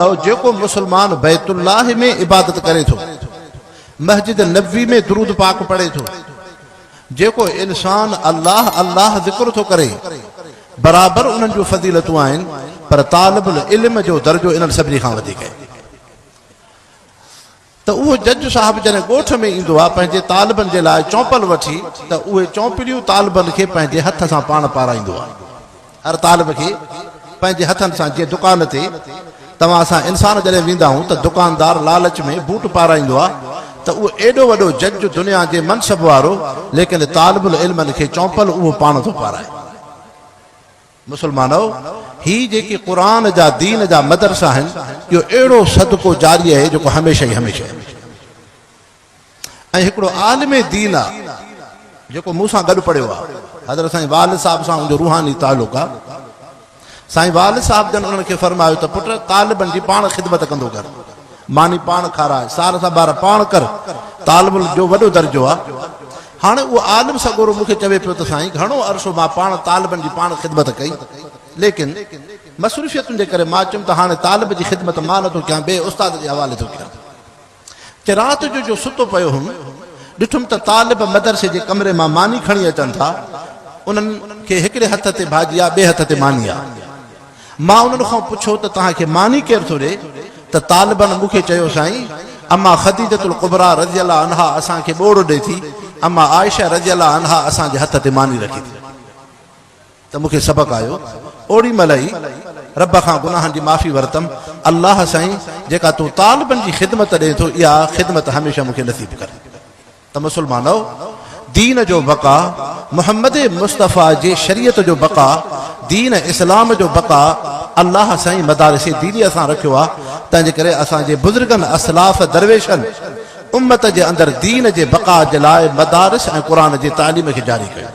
جيڪو مسلمان بيت الله ۾ عبادت ڪري ٿو، مسجد نبوي ۾ درود پاڪ پڙهي ٿو، جيڪو انسان الله الله ذڪر ٿو ڪري، برابر انهن جون فضيلتون آهن، پر طالب العلم جو درجو انهن سڀني کان وڌيڪ آهي. ته اهو جج صاحب جڏهن ڳوٺ ۾ ايندو آهي پنهنجي طالبن جي لاء چونپل وٺي ته اهي چونپليون طالبن کي پنهنجي هٿ سان پاڻ پارائيندو آهي. هر طالب کي پنهنجي هٿن سان جيئن دڪان تي توهان اسان انسان جڏهن ويندا آهيون ته دڪاندار لالچ ۾ بوٽ پارائيندو آهي ته اهو ايڏو وڏو جج دنيا جي منصب وارو ليڪن طالب العلمن کي چونپل اهو پاڻ ٿو پارائي. مسلمانؤ! هي جيڪي قرآن جا دين جا مدرسا آهن، اهو اهڙو صدقو جاري آهي جيڪو هميشه ئي هميشه آهي. ۽ هڪڙو عالم دين آ جيڪو مون سان گڏ پڙهيو آ، حضرت سائين والد صاحب سان ان جو روحاني تعلق آ. سائين والد صاحب جن انهن کي فرمايو ته پٽ طالبن جي پاڻ خدمت ڪندو ڪر، ماني پاڻ کاراء، سار سنڀار پاڻ ڪر، طالب جو وڏو درجو آ. هاڻي اهو عالم سڳورو مون کي چوي پيو ته سائين گهڻو عرصو مان پاڻ طالبن جي پاڻ خدمت ڪئي ليڪن مصروفيتن جي ڪري مان چيم ته هاڻي طالب جي خدمت مان نٿو ڪيان ٻئي استاد جي حوالي ٿو ڪيان. چي رات جو جو ستو پيو هوم ڏٺم ته طالب مدرسي جي ڪمري مان ماني کڻي اچن ٿا انهن کي هڪڙي هٿ تي ڀاڄي آ ٻئي هٿ تي ماني آ. مان انهن کان پڇيو ته توهان کي ماني ڪير ٿو ڏئي؟ ته طالبن مون کي چيو سائين اما خديجة الڪبريٰ رضي الله عنها اسان کي ٻوڙ ڏئي ٿي، اما عائشه رضي الله عنها اسان جي هٿ تي ماني رکي ٿي. ته مون کي سبق آيو. اوڏي مهل ئي رب کان گناهن جي معافي ورتم، الله سائين جيڪا تون طالبن جي خدمت ڏئين ٿو اها خدمت هميشه مون کي نصيب ڪر. ته مسلمانؤ! دين جو بقا، محمد مصطفيٰ جي شريعت جو بقا، دين اسلام جو بقا الله سائين مدارس دينيه سان رکيو آ، تنهنجي ڪري اسان جي بزرگن اسلاف درويشن امت جي اندر دين جي بقا جي لاء مدارس ۽ قرآن جي تعليم کي جاري ڪيو.